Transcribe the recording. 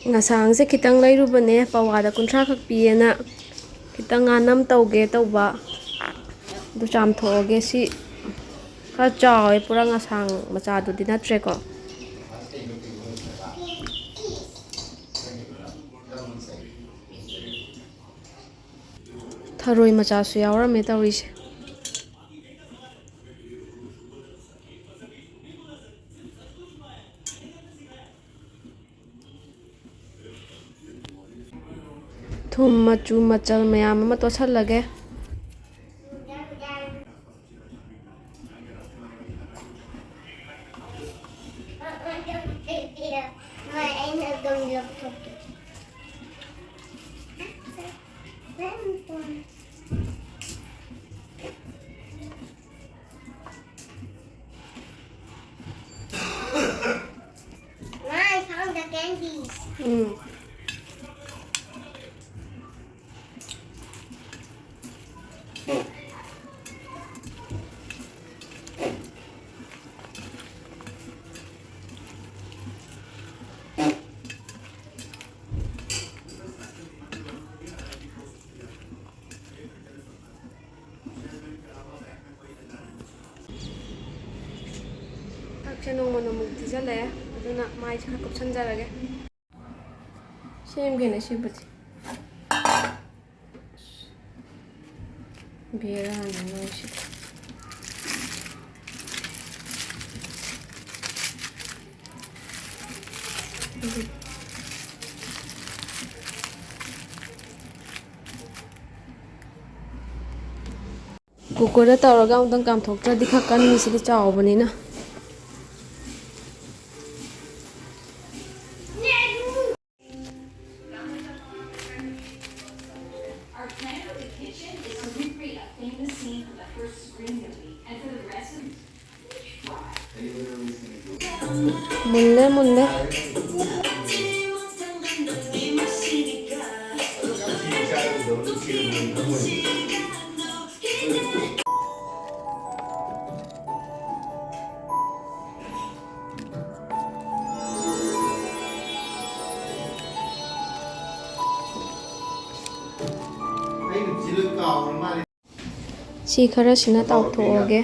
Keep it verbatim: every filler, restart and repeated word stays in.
ꯉꯁꯥꯡꯁꯦ ꯈꯤꯇꯪ ꯂꯩꯔꯨꯕꯅꯦ, ꯄꯋꯥꯗ ꯀꯨꯟꯊ꯭ꯔꯥ ꯈꯛ ꯄꯤꯌꯦꯅ꯫ ꯈꯤꯇꯪ ꯉꯥꯅꯝ ꯇꯧꯒꯦ ꯇꯧꯕ꯫ ꯑꯗꯨ ꯆꯥꯝꯊꯣꯛꯑꯒꯦ꯫ ꯁꯤ ꯈꯔ ꯆꯥꯎꯋꯦ, ꯄꯨꯔꯥ ꯉꯁꯥꯡ ꯃꯆꯥꯗꯨꯗꯤ ꯅꯠꯇ꯭ꯔꯦꯀꯣ꯫ ꯊꯔꯣꯏ ꯃꯆꯥꯁꯨ ꯌꯥꯎꯔꯝꯃꯦ ꯇꯧꯔꯤꯁꯦ꯫ ꯊꯨꯝ, ꯃꯆꯨ ꯃꯆꯜ ꯃꯌꯥꯝ ꯑꯃ ꯇꯣꯠꯁꯜꯂꯒꯦ꯫ I found the candies. ꯎꯝ꯫ ꯆꯥꯛꯁꯦ ꯅꯣꯡꯃ ꯅꯣꯡꯃꯒꯤ ꯊꯤꯖꯤꯜꯂꯛꯑꯦ, ꯑꯗꯨꯅ ꯃꯥꯏꯁꯦ ꯈꯔ ꯀꯨꯞꯁꯟꯖꯔꯒꯦ꯫ ꯁꯦꯝꯒꯦꯅꯦ ꯁꯤꯕꯨꯗꯤ꯫ ꯕꯦꯔꯥꯅꯤ ꯃꯣꯏꯁꯤꯗꯤ꯫ ꯀꯨꯀꯔꯗ ꯇꯧꯔꯒ ꯑꯃꯨꯛꯇꯪ ꯀꯥꯝꯊꯣꯛꯇ꯭ꯔꯗꯤ ꯈꯔ ꯀꯟꯅꯤ, ꯁꯤꯗꯤ ꯆꯥꯎꯕꯅꯤꯅ꯫ ꯃꯨꯜꯂꯦ, ꯃꯨꯜꯂꯦ꯫ ꯁꯤ ꯈꯔꯁꯤꯅ ꯇꯥꯎꯊꯣꯛꯑꯒꯦ꯫